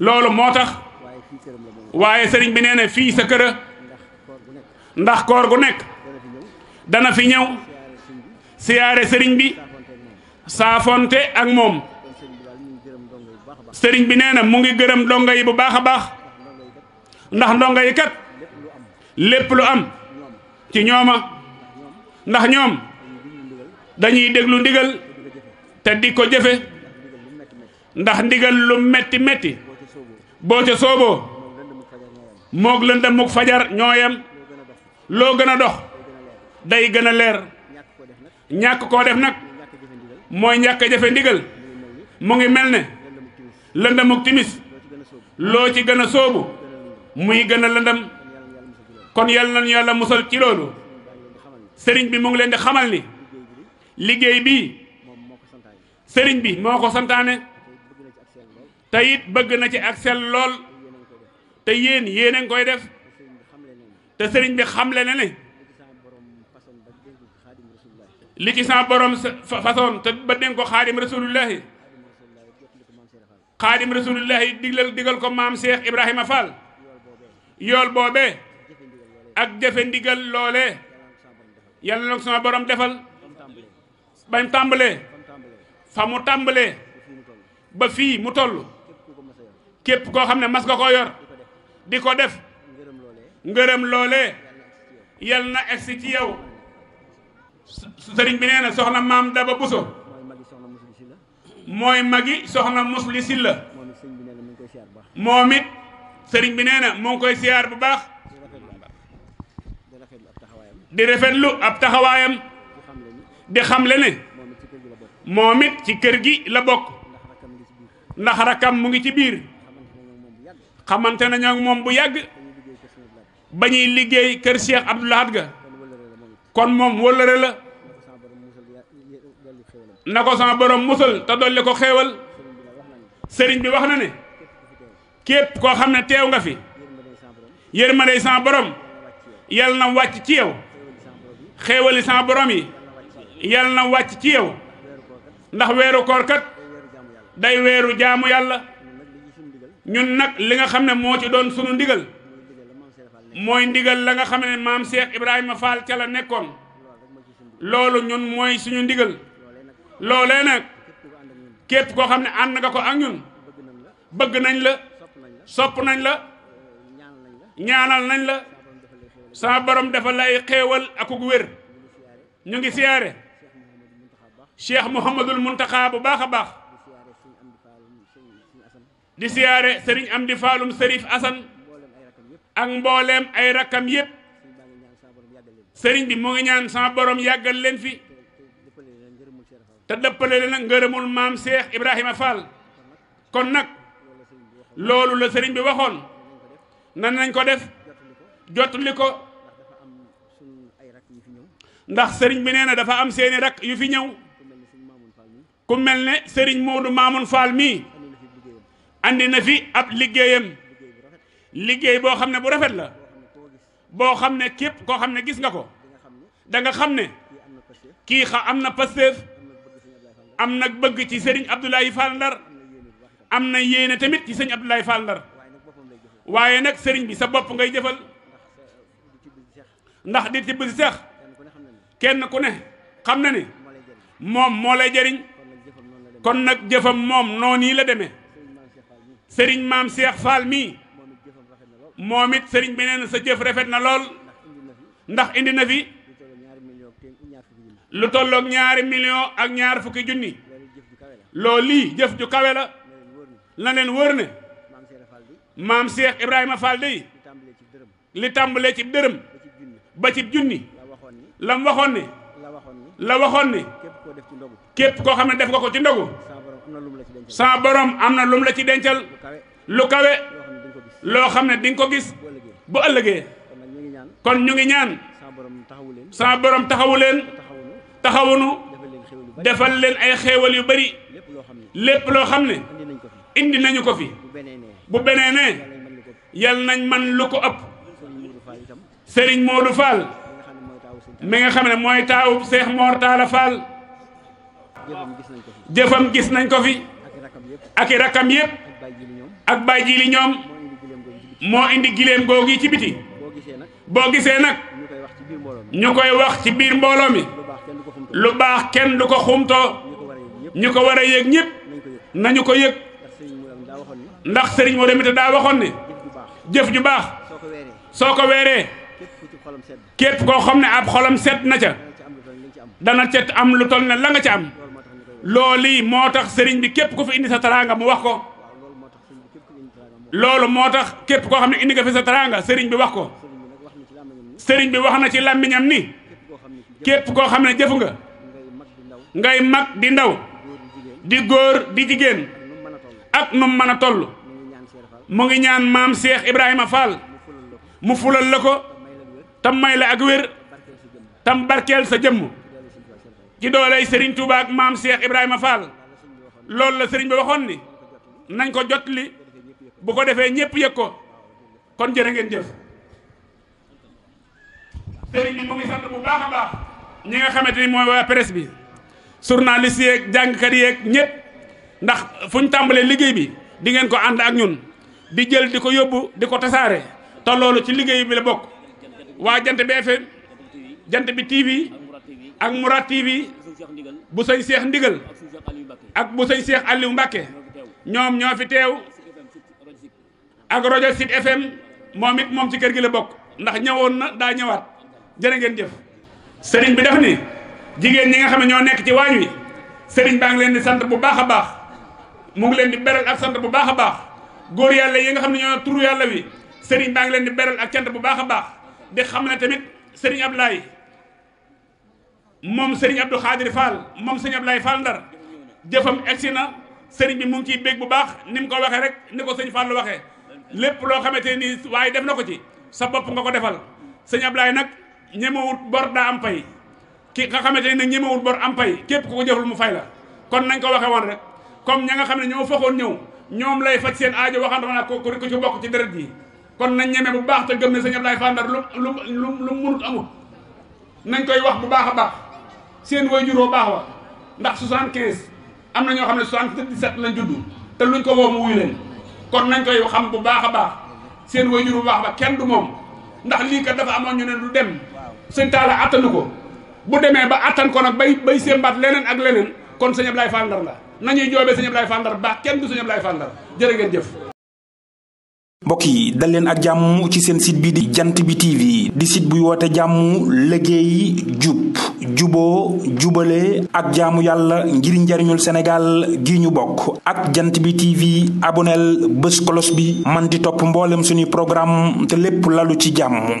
loolu moo tax waaye sëriñ bi nee na fii sa kër ndax koor gu nekk dana fi ñëw siyaare sëriñ bi saafonte ak moom sëriñ bi nee na mu ngi gërëm ndongo yi bu baax a baax ndax ndongo yi kat lépp lu am ci ñooma ndax ñoom dañuy déglu ndigal te di ko jëfe ndax ndigal lu metti metti boo ca sooboo moog lëndëm muk fajar ñooyam loo gën a dox day gën a leer ñàkk koo def nag mooy ñàkk a jëfe ndigal mu ngi mel ne lëndëmuk timis loo ci gën a soobu muy gën a lëndëm kon yal nañu yàlla musal ci loolu sëriñ bi mu ngi leen di xamal ni liggéey bii sëriñ bi moo ko santaane te it bëgg na ci ak sell lool te yéen a ngi koy def te sëriñ bi xamle na ne li ci sa borom façon te ba dénk ko xaadim rasulullahi xaadim rasulullahi digal ko maam Cheikh Ibrahima Fall yool boobee ak jëfe ndigal loolee yàlla na ko sama borom defal bañ tàmbalee fa mu tàmbalee ba fii mu toll képp koo xam ne mas nga ko yor di ko def ngërëm loolee yal na egsi ci yow sëriñ bi nee na soxna maam Daba Bousso mooy magi soxna Musli Silla moom it sëriñ bi nee na mu ngi koy siyaar bu baax di rafetlu ab taxawaayam di xamle ne moom it ci kër gi la bokk ndax rakam mu ngi ci biir xamante nañu ak moom bu yàgg ba ñuy liggéey kër Cheikh Abdou Lahad ga kon moom wëllëre la na ko sama borom musal te dolli ko xéewal sëriñ bi wax na ne képp koo xam ne teew nga fi yërmande sama borom yal na wàcc ci yow xéewali sama borom yi yal na wàcc ci yow ndax weeru koor kat day weeru jaamu yàlla ñun nag li nga xam ne moo ci doon sunu ndigal mooy ndigal la nga xam ne maam Cheikh Ibrahima Fall ca la nekkoon loolu ñun mooy suñu ndigal loolee nag képp koo xam ne ànd nga ko ak ñun bëgg nañ la sopp nañ la ñaanal nañ la sama borom defal la ay xéewal akuk wér ñu ngi siyaare Cheikh Mouhamadul Muntaxa bu baax a baax di siyaare Serigne Amdi Faalum Serif Assane ak mbooleem ay rakkam yépp sëriñ bi mu ngi ñaan sama borom yàggal leen fi te dëppale leen ngërëmul maam Cheikh Ibrahima Fall kon nag loolu la sëriñ bi waxoon nan nañ ko def jottali ko ndax sëriñ bi nee na dafa am seeni rak yu fi ñëw ku mel ne sëriñ Moodu Maamun Fall mii andi na fi ab liggéeyam liggéey boo xam ne bu rafet la boo xam ne képp koo xam ne gis nga ko da nga xam ne kii am na pasteef am na bëgg ci sëriñ Abdoulaye Fall Ndar am na yéene tamit ci sëriñ Abdoulaye Fall Ndar waaye nag sëriñ bi sa bopp ngay jëfal ndax di tibb si seex kenn ku ne xam na ni moom moo lay jëriñ kon nag jëfam moom noonu yi la demee sëriñ maam Cheikh Fall mii moom it sëriñ bi nee na sa jëf rafet na lool ndax indi na fi lu tolloog 2 millions ak 2 fukki junni loolu lii jëf ju kawe la na leen wóor ne maam Cheikh Ibrahima Fall day li tàmbalee ci dërëm ba ci junni la mu waxoon ne la waxoon ne képp koo xam ne def nga ko ci ndogu sa borom am na lum la ci dencal lu kawe loo xam ne di nga ko gis bu ëllëgee kon ñu ngi ñaan sa borom taxawu leen taxawunu defal leen ay xéewal yu bari lépp loo xam ne indi nañu ko fi bu benee ne yal nañ man lu ko ëpp Serigne Modou Fall mi nga xam ne mooy taawu Cheikh Mor Talla Fall jëfam gis nañ ko fi ak i rakkam yépp ak Baye Jili ñoom moo indi gileem googu ci biti boo gisee nag ñu koy wax ci biir mbooloo mi lu baax kenn du ko xumtoo ñu ko war a yëg ñëpp nañu ko yëg ndax sëriñ moo demit daa waxoon ne jëf ju baax soo ko weeree képp koo xam ne ab xolam set na ca dana ca am lu toll ne la nga ca am loolu moo tax sëriñ bi képp ku fi indi sa taraanga mu wax ko loolu moo tax képp koo xam ne indi nga fi sa taraanga sëriñ bi wax ko sëriñ bi wax na ci làmmiñam ni képp koo xam ne jëfu nga ngay mag di ndaw di góor di jigéen ak nu mën a toll mu ngi ñaan maam Cheikh Ibrahima Fall mu fulal la ko tam may la ak wér tam barkeel sa jëmm ci dooley Serigne Touba ak maam Cheikh Ibrahima Fall loolu la Serigne bi waxoon ni nañ ko jot li bu ko defee ñëpp yëg ko kon jërë ngeen jëf. Serigne bi mu ngi sant bu baax a baax ñi nga xamante ni mooy waa presse bi journaliste yeeg jàngkat yeeg ñëpp ndax fu ñu tàmbalee liggéey bi di ngeen ko ànd ak ñun di jël di ko yóbbu di ko tasaare te loolu ci liggéey bi la bokk. waa jant bi FM jant bi TV ak Mourad TV bu sëñ Cheikh Ndigal ak bu sëñ Cheikh Aliou Mbacke ñoom ñoo fi teew ak rajo Sud FM moom it moom ci kër gi la bokk ndax ñëwoon na daa ñëwaat jërë ngeen jëf. sëriñ bi def ni jigéen ñi nga xam ne ñoo nekk ci waañ wi sëriñ baa ngi leen di sant bu baax a baax mu ngi leen di beral ak sant bu baax a baax góor yàlla yi nga xam ne ñoo turu yàlla wi sëriñ baa ngi leen di beral ak cant bu baax a baax. di xam ne tamit Serigne Ablaye moom Serigne Abdou Khadir Fall moom Serigne Ablaye Fall Ndar jëfam egsi na Serigne bi mu ngi ciy bég bu baax ni mu ko waxee rek ni ko sëñ Fall lu waxee lépp loo xamante ni waaye def na ko ci sa bopp nga ko defal sëñ Ablaye nag ñemewut bor daa am pay ki nga xamante ni nag ñemewut bor am pay képp ku ko jëfal mu fay la kon nañ ko waxee woon rek comme ña nga xam ne ñoo foxoon ñëw ñoom lay faj seen aajo waxandoo naa ko ci bokk ci deret ji kon nañ ñeme bu baax te gëm ne sëñ Ablaye Fall Ndar lu munut amut nañ koy wax bu baax a baax seen waajur woo baax wa ndax 75 am na ñoo xam ne 77 lañ judd te luñ ko woo mu wuyu leen kon nañ koy xam bu baax a baax seen waajur bu baax ba kenn du moom ndax lii kat dafa amoon ñu ne du dem sëñ Talla attanu ko bu demee ba attan ko nag bay sémbaat leneen ak leneen kon sëñ Ablaye Fall Ndar la nañuy joobee sëñ Ablaye Fall Ndar baax kenn du sëñ Ablaye Fall Ndar jërë ngeen jëf. mbokk yi dal leen ak jàmm ci seen site bi di jant bi TV di site buy woote jàmm liggéey jub juboo jubale ak jaamu yàlla ngir njariñul Sénégal gi ñu bokk ak jant bi TV aboneel bés kolos bi man di topp mboolem suñuy programme te lépp lalu ci jàmm.